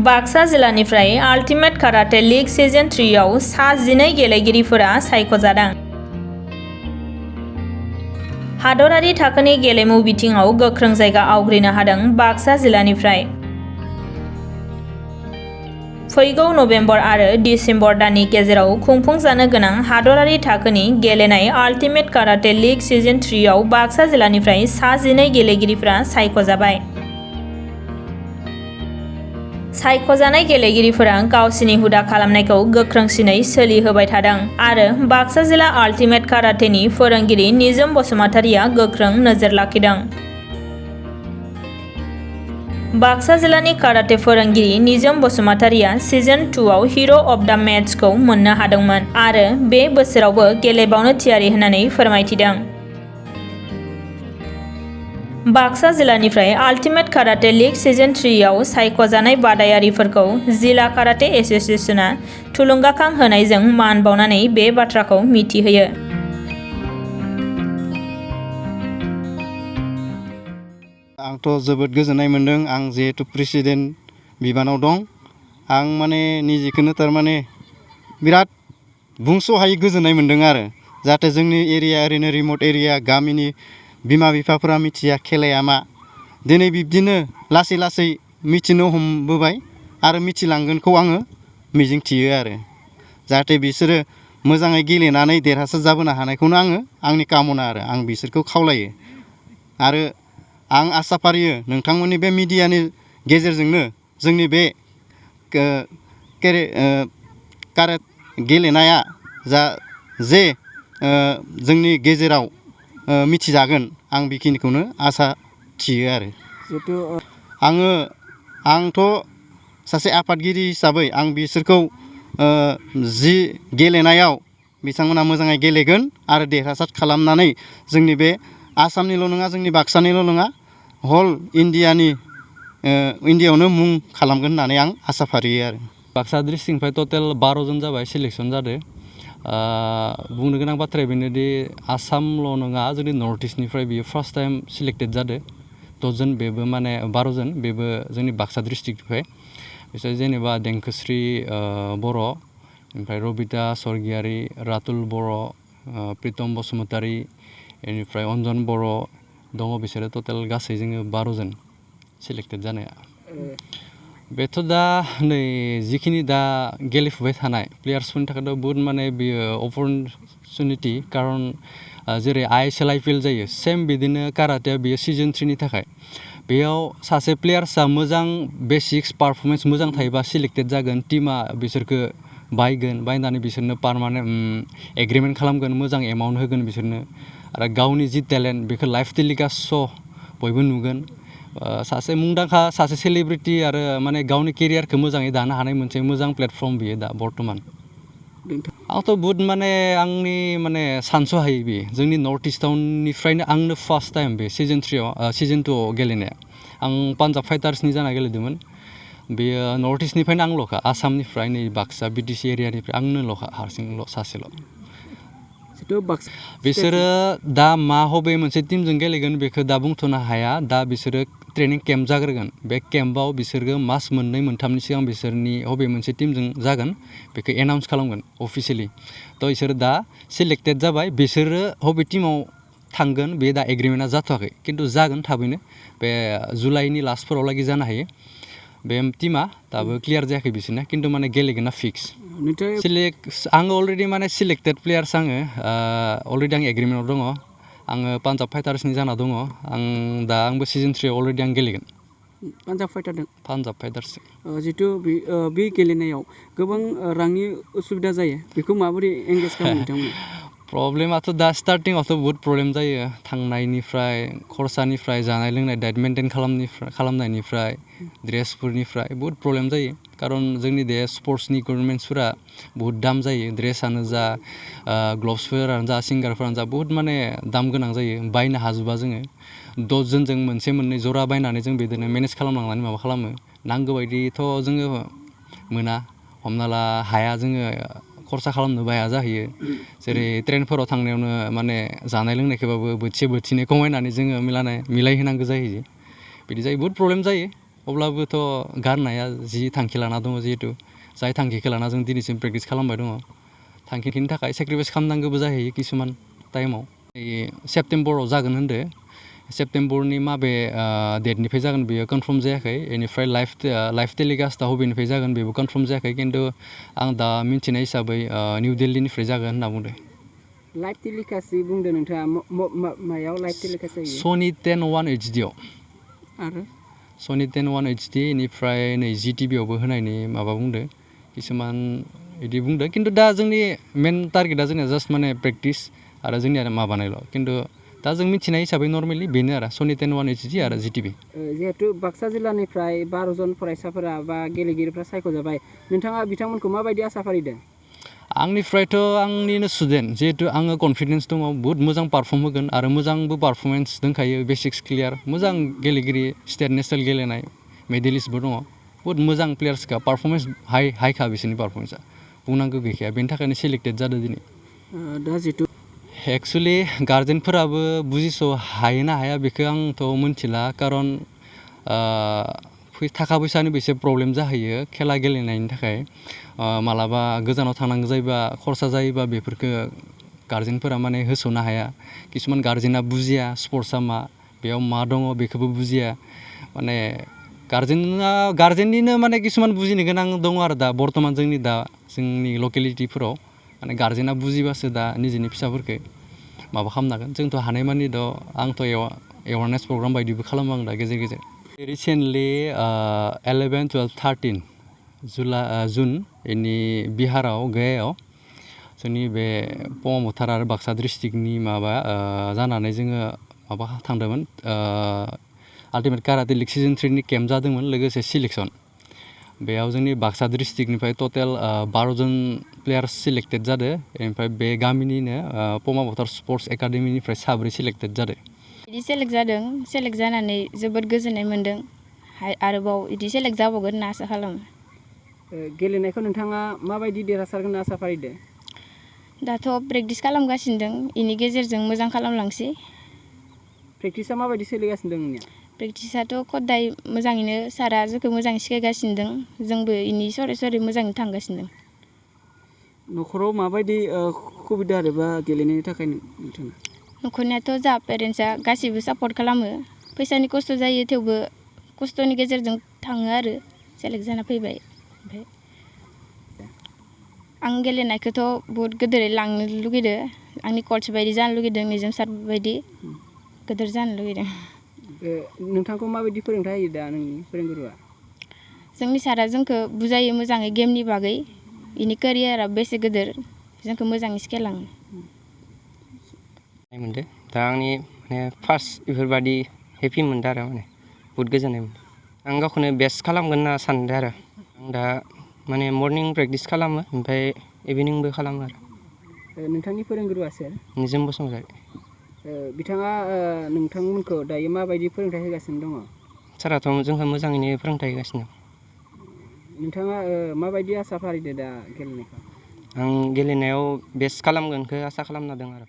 बाक्सा जिल्लानिफ्राय ultimate karate league season 3 आव सा 12 गेलेगिरिफोरा सायख'जादों। हादरारि थाखोनि गेलेमु बिथिङाव गोख्रों जायगा आवग्रिनो हादों बाक्सा जिल्लानिफ्राय। फैगौ नबेम्बर आरो दिसेम्बर दाननि गेजेराव खुंफुंजानो गोनां हादरारि थाखोनि गेलेनाय आल्टिमेट काराटे लीग सीजन 3 आव बाक्सा जिल्लानिफ्राय सा 12 गेलेगिरिफोरा सायख'जाबाय। सायख'जानाय गेलेगिरिफोरा गावसिनि हुदा खालामनायखौ गोख्रोंसिनै सोलिहोबाय थादों आरो बाक्सा जिल्ला आल्टिमेट काराटेनि फोरोंगिरि निजोम बसुमतारिया गोख्रों नोजोर लाखिदों। बाक्सा जिल्लानि काराटे फोरोंगिरि निजोम बसुमतारिया सीजन 2 आव हिर' अफ द मेचखौ मोननो हादोंमोन आरो बे बोसोरावबो गेलेबावनो थियारि होननानै फोरमायथिदों। बाक्सा जिल्लानिफ्राय आल्टिमेट काराटे लीग सीजन 3 आव सायख'जानाय बादायारिफोरखौ जिल्ला काराटे एस'सिएशना थुलुंगाखां होनायजों मान बावनानै बे बाथ्राखौ मिथिहोयो। आंथ' जोबोद गोजोननाय मोन्दों। आं जिहेतु प्रेसिडेन्ट बिबानाव दं। आं माने निजेखौनो थारमाने बिराद बुंस'हायै गोजोननाय मोन्दों आरो जाहाथे जोंनि एरिया ओरैनो रिमट एरिया गामिनि बिमा बिफाफोरा मिथिया खेलाया मा। दिनै बिब्दिनो लासै लासै मिथिनो हमबोबाय आरो मिथिलांगोनखौ आङो मिजिंथियो आरो जाहाथे बिसोरो मोजाङै गेलेनानै देरहासार जाबोनो हानायखौनो आंनि कामना आरो आं बिसोरखौ खावलायो। आरो आं आसा फारियो नोंथांमोननि बे मिडियानि गेजेरजोंनो जोंनि बे काराटे गेलेनाया जोंनि गेजेराव मिथिजागोन आं बेखिनिखौनो आसा थियो आरो जिहेतु आंथ' सासे आफादगिरि हिसाबै आं बिसोरखौ जि गेलेनायाव बिथांमोना मोजाङै गेलेगोन आरो देरहासार खालामनानै जोंनि बे आसामनिल' नङा जोंनि बाक्सानिल' नङा हल इन्डियायावनो मुं खालामगोन होननानै आं आसा फारियो आरो बाक्सा डिस्ट्रिक्टनिफ्राय टटेल 12 जन जाबाय सिलेक्सन जादों। बुंनो गोनां बाथ्राया बेनोदि आसामल' नङा जोंनि नर्थ इस्टनिफ्राय बियो फार्स्ट टाइम सिलेक्टेड जादों 10 जन बेबो माने 12 जन बेबो जोंनि बाक्सा डिस्ट्रिक्टनिफ्राय बिसोर जेनेबा देंखोस्रि बर' ओमफ्राय रबिता स्वर्गियारि रातुल बर' प्रितम बसुमतारि बेनिफ्राय अन्जन बर' दङ बिसोरो टटेल गासै जोङो 12 जन सिलेक्टेड जानाया। बेथ' दा नै जिखिनि दा गेलेफुबाय थानाय प्लेयार्सफोरनि थाखायथ' बहुद माने बियो अपरचुनिटि खारन जेरै ISL IPL जायो सेम बिदिनो काराटेया बियो सीजन 3 नि थाखाय बेयाव सासे प्लेयार्सआ मोजां बेसिक्स पारफरमेन्स मोजां थायोबा सिलेक्टेड जागोन टिमा बिसोरखौ बायनानै बिसोरनो पारमानेन्ट एग्रिमेन्ट खालामगोन मोजां एमाउन्ट होगोन बिसोरनो आरो गावनि जि टेलेन्ट बेखौ लाइफ टेलिकास्ट श' बयबो नुगोन। सासे मुंदांखा सासे सेलिब्रिटि आरो माने गावनि केरियारखौ मोजाङै दानो हानाय मोनसे मोजां प्लेटफर्म बियो दा बर्थमान। आंथ' बुहुद माने आंनि माने सानस'हायै बे जोंनि नर्थ इस्टनिफ्रायनो आंनो फार्स्ट टाइम बे सीजन 2 आव गेलेनाया आं पान्जाब फाइटार्सनि जाना गेलेदोंमोन। बेयो नर्थ इस्टनिफ्रायनो आंल'खा आसामनिफ्राय नै बाक्सा BTC एरियानिफ्राय आंनोल'खा हारसिंल' सासेल'। बिसोरो दा मा हबे मोनसे टीमजों गेलेगोन बेखौ दा बुंथ'नो हाया। दा बिसोरो ट्रेनिं केम्प जाग्रोगोन बे केम्पआव बिसोरो मास मोननै मोनथामनि सिगां बिसोरनि हबे मोनसे टीमजों जागोन बेखौ एनाउन्स खालामगोन अफिसियेलि। थ' बिसोरो दा सिलेक्टेड जाबाय बिसोरो हबे टीमाव थांगोन बे दा एग्रिमेन्टआ जाथ'वाखै खिन्थु जागोन थाबैनो बे जुलाइनि लास्टफोरावलागि जानो हायो। बे टीमा दाबो क्लियार जायाखै बिसोरना खिन्थु माने गेलेगोना फिक्स। आङो अलरेडि माने सिलेक्टेड प्लेयार्स अलरेडि आं एग्रिमेन्टआव दङ। आङो पान्जाब फाइटार्सनि जाना दङ। आंबो सीजन 3 आव अलरेडि आं गेलेगोन। पान्जाब फाइटार्स जितु बे गेलेनायाव गोबां रांनि उसुबिदा जायो बेखौ माबोरै एंगेज खालामो नोंथांमोना? प्रब्लेमाथ' दा स्टार्टिंआवथ' बहुद प्रब्लेम जायो थांनायनिफ्राय खरसानिफ्राय जानाय लोंनाय डाइट मेनटेन खालामनायनिफ्राय ड्रेसफोरनिफ्राय बहुद प्रब्लेम जायो खारन जोंनि दे स्पर्ट्सनि इकुइपमेन्ट्सफोरा बहुद दाम जायो ड्रेसानो जा ग्लभ्सफोरानो जा सिंगारफोरानो जा बहुद माने दाम गोनां जायो बायनो हाजोबा जोङो 10 जनजों मोनसे मोननै जरा बायनानै जों बिदिनो मेनेज खालामलांनानै माबा खालामो नांगौ बायदिथ' जोङो मोना हमना ला हाया जोङो खरसा खालामनो बाया जाहैयो जेरै ट्रेनफोराव थांनायावनो माने जानाय लोंनायखौबाबो बोथिसे बोथिनै खमायनानै जोङो मिलायहोनांगौ जाहैयो बिदि जायो बहुद प्रब्लेम जायो अब्लाबोथ' गारनाया जि थांखि लाना दङ जिहेतु जाय थांखिखौ लाना जों दिनैसिम प्रेक्टिस खालामबाय दङ थांखिनि थाखाय सेक्रिफाइस खालामनांगौबो जाहैयो किसुमान टाइमाव सेप्तेम्बराव जागोन होनदो सेप्तेम्बरनि माबे डेटनिफ्राय जागोन बेयो कनफार्म जायाखै बेनिफ्राय लाइफ टेलिकास्टआ बबेनिफ्राय जागोन बेबो कनफार्म जायाखै खिन्थु आं दा मिन्थिनाय हिसाबै निउ दिल्लीनिफ्राय जागोन होनना बुंदों लाइभ टेलिकास्ट बुंदों नोंथाङा मायाव लाइभ टेलिकास्ट जायो सनि 10-1 HD आरो सनि 10-1 HD बेनिफ्राय नै GTVआवबो होनायनि माबा बुंदो किसुमान बिदि बुंदो खिन्थु दा जोंनि मेन टारगेटआ जोंनिया जास्ट माने प्रेक्टिस आरो जोंनिया माबानायल' खिन्थु दा जों मिथिनाय हिसाबै नर्मेलि बेनो आरो सनि 10-1 HD आरो GTV जिहेतु बाक्सा जिल्लानिफ्राय 12 जन फरायसाफोरा बा गेलेगिरिफ्रा सायख'जाबाय नोंथाङा बिथांमोनखौ माबायदि आसा फारिदों आंनिफ्रायथ' आंनिनो स्टुडेन्ट जिहेतु आङो कनफिडेन्स दङ बुहुत मोजां पारफर्म होगोन आरो मोजांबो पारफरमेन्स दंखायो बेसिक्स क्लियार मोजां गेलेगिरि स्टेट नेसनेल गेलेनाय मेडेलिस्टबो दङ बुहुत मोजां प्लेयार्सखा पारफरमेन्स हाइखा बिसोरनि पारफरमेन्सआ बुंनांगौ गैखाया बेनि थाखायनो सेलेक्टेड जादों दिनै दा जितु एक्सुवेलि गार्जेनफोराबो बुजिस' हायो ना हाया बेखौ आंथ' मिथिला खारन थाखा फैसानिबो एसे प्रब्लेम जाहैयो खेला गेलेनायनि थाखाय मालाबा गोजानाव थांनांगौ जायोबा खरसा जायोबा बेफोरखौ गार्जेनफोरा माने होस'नो हाया किसुमान गार्जेना बुजिया स्पर्ट्सआ मा बेयाव मा दङ बेखौबो बुजिया माने गार्जेननिनो माने किसुमान बुजिनो गोनां दङ आरो दा बर्थमान जोंनि लकेलिटिफोराव माने गार्जेना बुजिबासो दा निजेनि फिसाफोरखौ माबा खालामनो हागोन जोंथ' हानायमानि आंथ' एवारनेस प्रग्राम बायदिबो खालामो आं दा गेजेर गेजेर रिसेन्टलि 11, 12, 13 जुन बेनि बिहाराव गयायाव जोंनि बे पमामतार आरो बाक्सा डिस्ट्रिक्टनि माबा जानानै जोङो माबा थांदोंमोन आल्टिमेट काराटे लिग सिजन 3 नि केम्प जादोंमोन लोगोसे सिलेक्सन बेयाव जोंनि बाक्सा डिस्ट्रिक्टनिफ्राय टटेल 12 जन प्लेयार्स सिलेक्टेड जादों ओमफ्राय बे गामिनिनो पमामतार स्पर्ट्स एकाडेमिनिफ्राय 7 सिलेक्टेड जादों बिदि सेलेक्ट जादों सेलेक्ट जानानै जोबोद गोजोननाय मोन्दों आरोबाव बिदि सेलेक्ट जाबावगोन होनना आसा खालामो गेलेनायखौ नोंथाङा माबायदि देरहासारगोन होनना आसा फारिदों दाथ' प्रेक्टिस खालामगासिनो दं बेनि गेजेरजों मोजां खालामलांसै प्रेक्टिसा माबायदि सोलिगासिनो दं नोंनिया प्रेक्टिसाथ' खदाय मोजाङैनो सारा जोंखौ मोजाङै सिखायगासिनो दं जोंबो इनि सरै मोजाङै थांगासिनो दं न'खराव माबायदि सुबिदा आरोबा गेलेनायनि थाखाय नोंथाङा न'खरनियाथ' जा पेरेन्टसा गासैबो सापर्ट खालामो फैसानि खस्थ' जायो थेवबो खस्थ'नि गेजेरजों थाङो आरो सेलेक्ट जाना फैबाय ओमफ्राय आं गेलेनायखौथ' बहुत गोदोरै लांनो लुगैदों आंनि कच बायदि जानो लुगैदों निजोम सार बायदि गोदोर जानो लुगैदों नोंथांखौ माबायदि फोरोंथाय होयो दा नोंनि फोरोंगुरुआ जोंनि सारा जोंखौ बुजायो मोजाङै गेमनि बागै इनि केरियारा बेसे गोदोर जोंखौ मोजाङै सिखायलाङो मोनदो दा आंनि माने फार्स्ट बेफोरबायदि हेपि मोनदों आरो माने बहुद गोजोननाय मोनदों आं गावखौनो बेस्ट खालामगोन होनना सानदों आरो आं दा माने मर्निं प्रेक्टिस खालामो ओमफ्राय इभिनिंबो खालामो आरो नोंथांनि फोरोंगुरुआ सोर निजोम बसुमतारी बिथाङा नोंथांमोनखौ दायो माबायदि फोरोंथाय होगासिनो दङ साराथ' जोंखौ मोजाङैनो फोरोंथाय होगासिनो नोंथाङा माबायदि आसा फारिदो दा गेलेनायखौ आं गेलेनायाव बेस्ट खालामगोनखौ आसा खालामना दं आरो